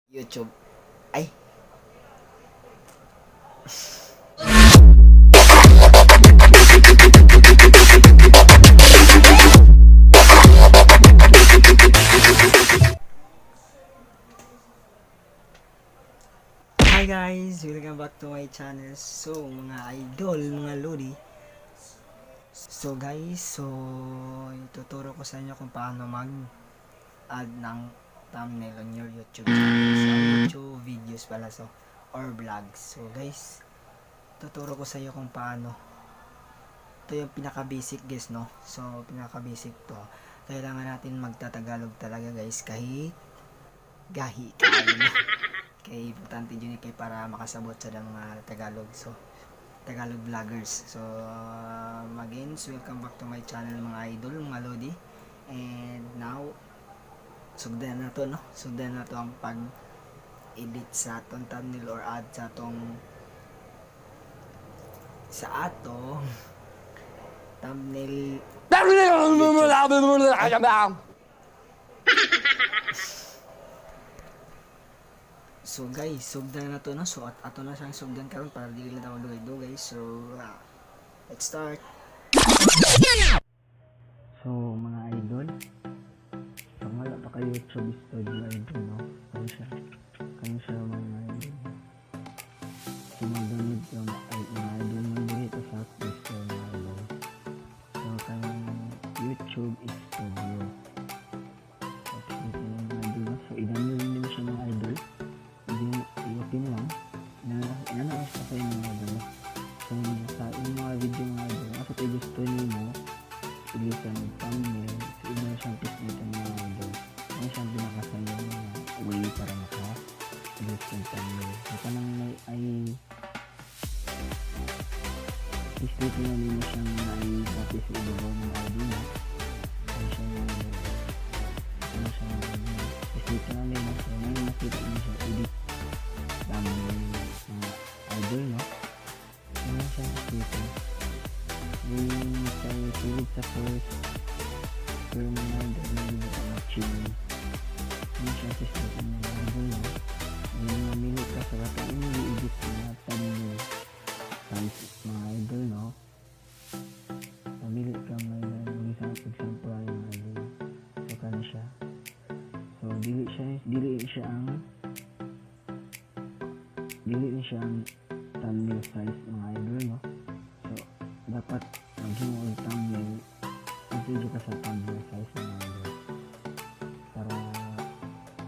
YouTube. Ay! Hi guys! Welcome back to my channel. So, mga idol, mga lodi. So guys, so ituturo ko sa inyo kung paano mag-add ng thumbnail on your YouTube channel. So, YouTube videos pala, so, or vlogs. So guys, tuturo ko sa iyo kung paano. Ito yung pinaka-basic, guys, no? So, pinaka-basic to. Kailangan natin magtatagalog talaga, guys, kahit gahi kaayo, no? Kay importante jud ni kay para makasabot sa mga Tagalog. So, Tagalog vloggers. So, again, so welcome back to my channel, mga idol, mga lodi. And now, sugdan na to, no? Sugdan na to ang pag edit sa atong thumbnail or add sa atong thumbnail YouTube. So guys, sugdan na to, no? So at ato na siyang sugdan karon para dili na ta magdugay-dugay. So, let's start. So mga idol, pag wala pa kayo YouTube Studio, idol, no? Kano siya? Kano siya, mga idol? So mag-download ka, ay, mga idol, mag sa Play Store, mga idol. So kanang YouTube Studio. Tapos dito na, mga idol, no? So i-download nyo siya, mga idol. Hindi i-open lang. Na na sa kayo, mga idol, no? So sa inyong mga video, mga idol, asa tayo gusto niyo mo pilitan ng thumbnail. So iba na siyang pislitan, mga idol. Ano siyang pinakasayo na way para maka edit ng thumbnail. So kanang may ay pislitan na nimo siyang ay dati sa ibabaw, mga idol, no? Ano siya, mga idol? Ano siya, mga idol? Pislitan na nimo. So ngayon makita niyo siya, edit thumbnail, mga idol, no? Ano siya pislitan? Yung sa tulad sa first pero, mga idol, hindi mo ka ma-change. Ano siya pislitan, mga idol, no? Yung mamili ka sa katong imong i-edit na thumbnail size, mga idol, no? Mamili ka may isang example ay, mga idol. So kano siya? So dili ni siya ang thumbnail size, mga idol, no? So dapat maghimo og thumbnail, adto ka sa thumbnail size, mga idol, para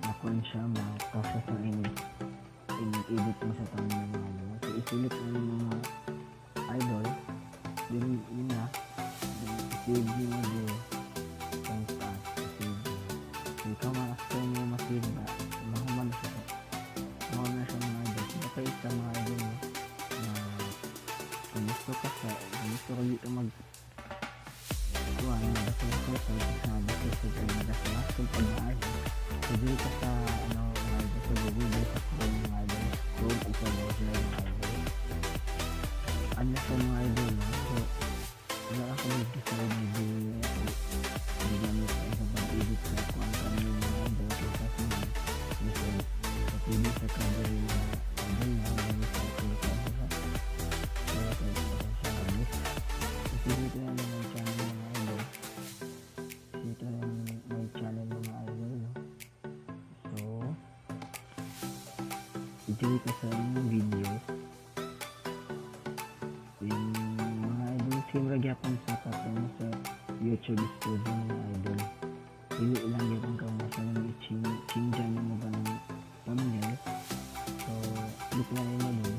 makuan siya, makasya sa imong edit mo sa thumbnail, mga idol. So i-select mo yung mga idol, then yun na, then i-save nyo mo ang taas, i-save mo. So ikaw man, after mo ma-save ba, mahuman na siya, mahuman na siya, mga idol. So dapat isa, mga idol, no, na kung gusto ka dito mag kuha na basta sa basta sa basta pag maayo. So dili ka sa ano, mga idol, sa Google, dili sa Chrome, mga idol, Chrome o sa browser, mga idol. Ano sa mga idol, no? So wala ako mag-decide na dili ako gigamit sa pag-edit sa ako ang thumbnail, mga idol, kaya kasi bisag sa pwede sa cover yung mga idol na wala sa ako sa so kaya siya guys. Dito na lang my channel, mga idol. Dito na lang my channel, mga idol, no? So i ka sa inyong videos yung, mga idol. Same ra gyapon sa katong sa YouTube Studio, mga idol. Dili lang gyapon ka mo sa nang i-change mo ba ng thumbnail. So click lang mo dun.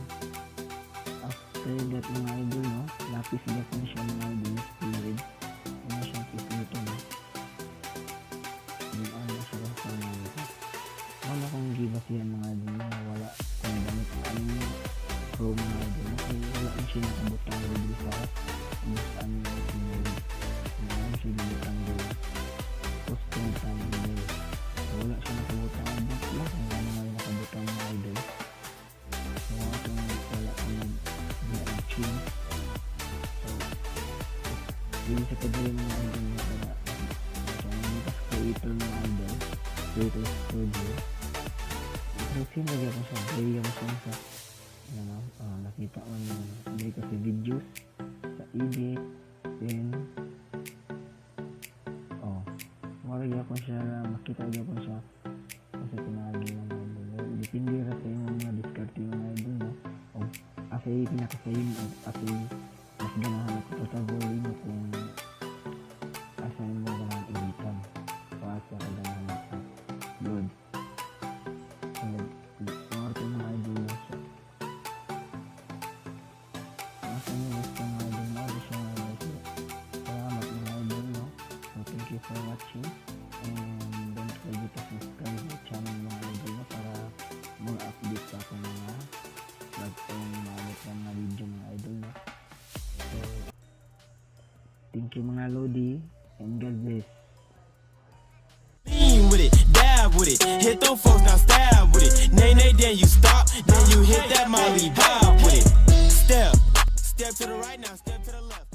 After that, mga idol, no, lapis gyapon siya, mga idol, spirit. Ano siya pislitan, no? Then ano siya sa mga ito. Ano kung gibasihan, mga idol, na wala kung gamit ang Chrome, mga idol, no? Kaya wala na siya nakabutang dito sa saan yung sinulid. Wala na siya gibutang dito custom thumbnail. So wala siya nakabutang. Abot lang kung ano nga yung nakabutang, mga idol. So atong wala kung nag-change. So dili sa kadali, mga idol, na para so, ang creator, mga idol, Creator Studio. So Pero same lagi ako siya. Diri ako siya sa ano, nakita ko nyo, diri kasi videos sa edit, then oh, mura gyapon siya na makita gyapon siya kasi pinaagi mga idol. Depende ra sa imong mga diskarte, mga idol, no? O asay pinakasayom o asay mas ganahan ako komportable imo kung asa mo ganahan editan o asa ka ganahan upload. So mao to, mga idol, no? So asa mo gusto, mga idol, mao siya, mga idol. So salamat, mga idol, no? So thank you for watching and don't forget to subscribe my channel, mga idol, no? Para more update sa akong mga bagong maabot ng mga video, mga idol, no? So thank you, mga lodi, and God bless. Lean with it, dab with it, hit them folks now, stab with it. Nay nay, then you stop, then you hit that molly, bob with it. Step, step to the right now, step to the left.